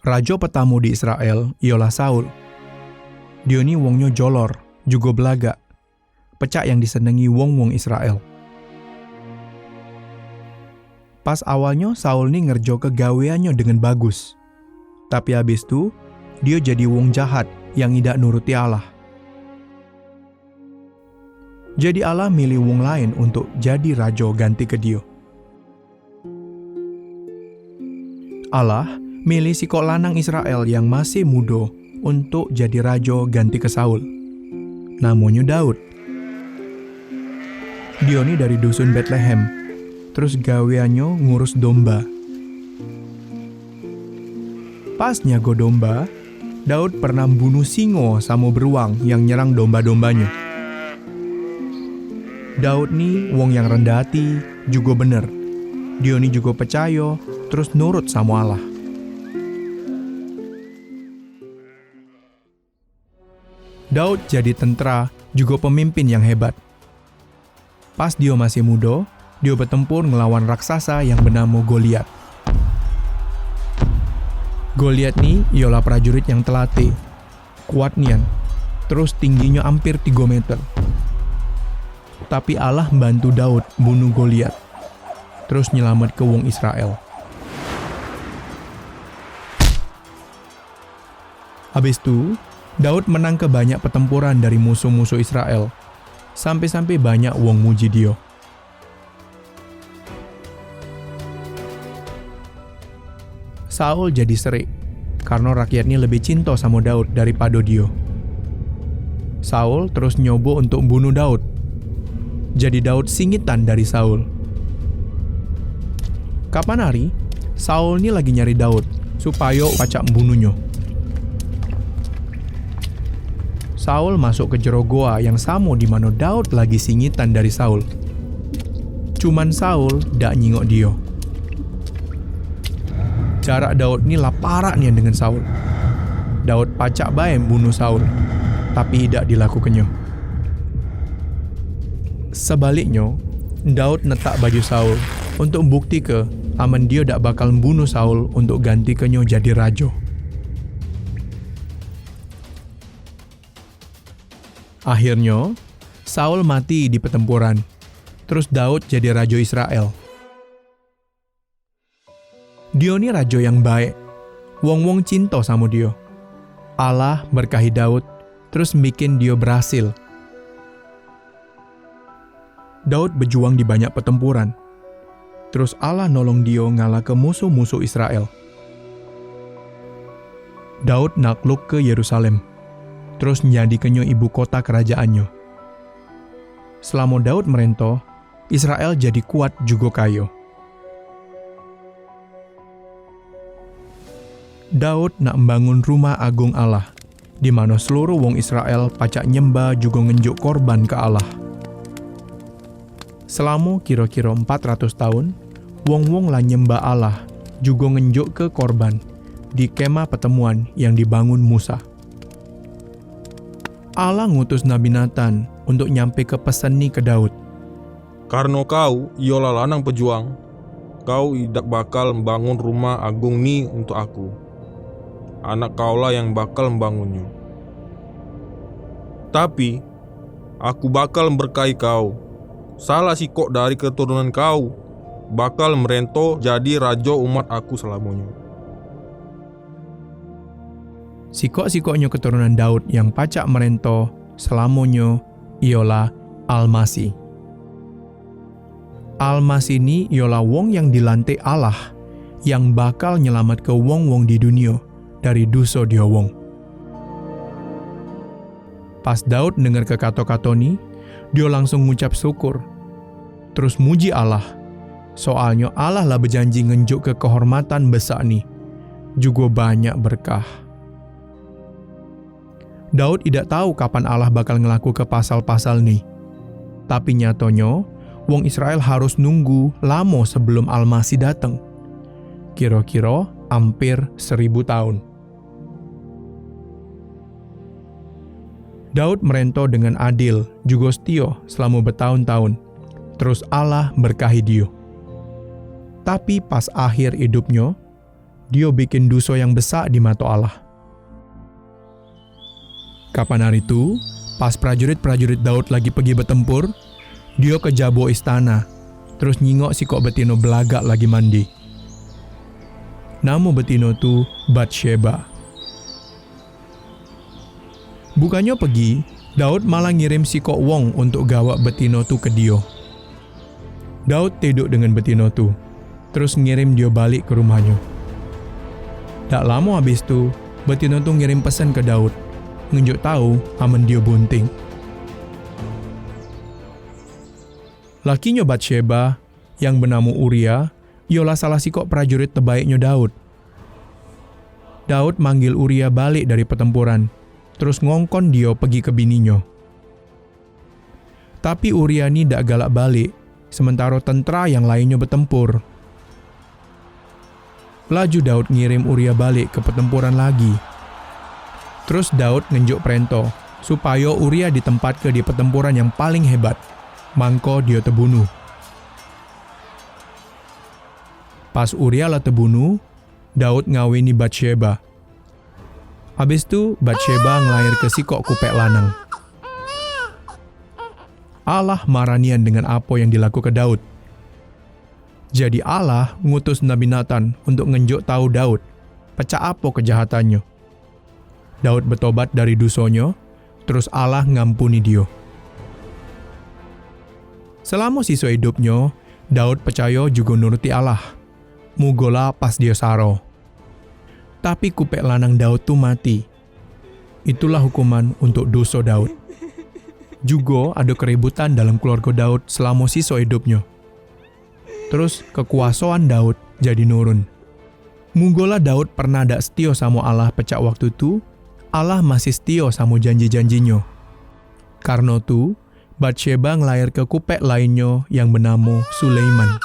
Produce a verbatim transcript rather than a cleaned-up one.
Rajo petamo di Israel iyolah Saul. Dio ni wongnyo jolor, jugo belagak. Pecak yang disenengi wong-wong Israel. Pas awalnyo Saul ni ngerjoke gaweannyo dengan bagus. Tapi abis tu, dio jadi wong jahat yang idak nuruti Allah. Jadi Allah milih wong laen untuk jadi rajo gantike dio. Allah milih sikok lanang Israel yang masih mudo untuk jadi rajo gantike Saul. Namonyo Daud. Dio ni dari dusun Betlehem, terus gaweannyo ngurus domba. Pas nyago domba, Daud pernah mbunuh singo samo beruang yang nyerang domba-dombanyo. Daud ni wong yang rendah ati, jugo bener. Dio ni jugo pecayo, terus nurut samo Allah. Daud jadi tentera, jugo pemimpin yang hebat. Pas dio masih mudo, dio betempur ngelawan raksasa yang benamo Goliat. Goliat ni iyolah prajurit yang telate, kuat nian, terus tingginyo ampir tigo meter. Tapi Allah mbantu Daud mbunuh Goliat, terus nyelametke wong Israel. Abis tu, Daud menangke banyak petempuran dari musuh-musuh Israel, sampe-sampe banyak wong muji dio. Saul jadi serik, karno rakyatnye lebih cinto samo Daud daripado dio. Saul terus nyobo untuk mbunuh Daud. Jadi Daud singitan dari Saul. Kapan hari, Saul ni lagi nyari Daud, supayo pacak mbunuhnyo. Saul masuk ke jero goa yang samo di mano Daud lagi singitan dari Saul. Cuman Saul dak nyingok dio. Jarak Daud ni la parak nian dengan Saul. Daud pacak bae mbunuh Saul, tapi idak dilakukennyo. Sebaliknyo, Daud netak baju Saul untuk buktike amen dio dak bakal mbunuh Saul untuk gantikenyo jadi rajo. Akhirnyo, Saul mati di petempuran. Terus Daud jadi rajo Israel. Dio ni rajo yang baek. Wong-wong cinto samo dio. Allah berkahi Daud, terus bikin dio berasil. Daud bejuang di banyak petempuran. Terus Allah nolong dio ngalahke musuh-musuh Israel. Daud naklukke Yerusalem, terus nyadikennyo ibu kota kerajaannyo. Selamo Daud merento, Israel jadi kuat jugo kayo. Daud nak mbangun rumah agung Allah, di mano seluruh wong Israel pacak nyemba jugo ngenjuk korban ke Allah. Selamo kiro-kiro empat ratus taun, wong-wong la nyemba Allah jugo ngenjukke korban di kemah petemuan yang dibangun Musa. Allah ngutus Nabi Natan untuk nyampeke pesen ni ke Daud. Karno kau iyolah lanang pejuang, kau idak bakal mbangun rumah agung ni untuk Aku. Anak kaulah yang bakal mbangunnyo. Tapi, Aku bakal mberkahi kau. Salah sikok dari keturunan kau bakal merento jadi rajo umat Aku selamonyo. Sikok-sikoknyo keturunan Daud yang pacak merento selamonyo iyolah Almasih. Almasih ni iyolah wong yang dilantik Allah, yang bakal nyelamatke wong-wong di dunio dari duso dio wong. Pas Daud ndengerke kato-kato ni, dio langsung ngucap syukur, terus muji Allah, soalnyo Allah la bejanji ngenjukke kehormatan besak ni, jugo banyak berkah. Daud idak tau kapan Allah bakal ngelakuke pasal-pasal ni. Tapi nyatonyo, wong Israel harus nunggu lamo sebelum Almasih dateng. Kiro-kiro ampir seribu taun. Daud merento dengan adil, jugo setio selamo betaun-taun. Terus Allah berkahi dio. Tapi pas akhir idupnyo, Dio bikin duso yang besak di mato Allah. Kapan hari tu, pas prajurit-prajurit Daud lagi pegi betempur, dio ke jabo istana, terus nyingok sikok betino belagak lagi mandi. Namo betino tu Batsyeba. Bukanyo pegi, Daud malah ngirim sikok wong untuk gawak betino tu ke dio. Daud tiduk dengan betino tu, terus ngirim dio balik ke rumahnyo. Dak lamo habis tu, betino tu ngirim pesen ke Daud, ngenjuk tau amen dio bunting. Lakinyo Batsyeba, yang benamo Uria, iyolah salah sikok prajurit tebaiknyo Daud. Daud manggil Uria balik dari petempuran, terus ngongkon dio pegi ke bininyo. Tapi Uria ni dak galak balik, sementaro tentera yang lainnyo betempur. Laju Daud ngirim Uria balik ke petempuran lagi. Terus Daud ngenjuk perento supayo Uria ditempatke di petempuran yang paling hebat, mangko dio tebunuh. Pas Uria la tebunuh, Daud ngawini Batsyeba. Abis tu, Batsyeba ngelairke sikok kupek lanang. Allah marah nian dengan apo yang dilakuke Daud. Jadi Allah ngutus Nabi Natan untuk ngenjuk tau Daud, pecak apo kejahatannyo. Daud betobat dari dusonyo, terus Allah ngampuni dio. Selamo siso idupnyo, Daud pecayo jugo nuruti Allah. Mugola pas dio saro. Tapi kupek lanang Daud tu mati. Itulah hukuman untuk doso Daud. Jugo ado keributan dalam keluargo Daud selamo siso idupnyo. Terus kekuasoan Daud jadi nurun. Mugola Daud pernah dak setio samo Allah pecak waktu tu, Allah masih setio samo janji-janjinyo. Karno tu, Batsyeba ngelairke kupek lainnyo yang benamo Sulaiman.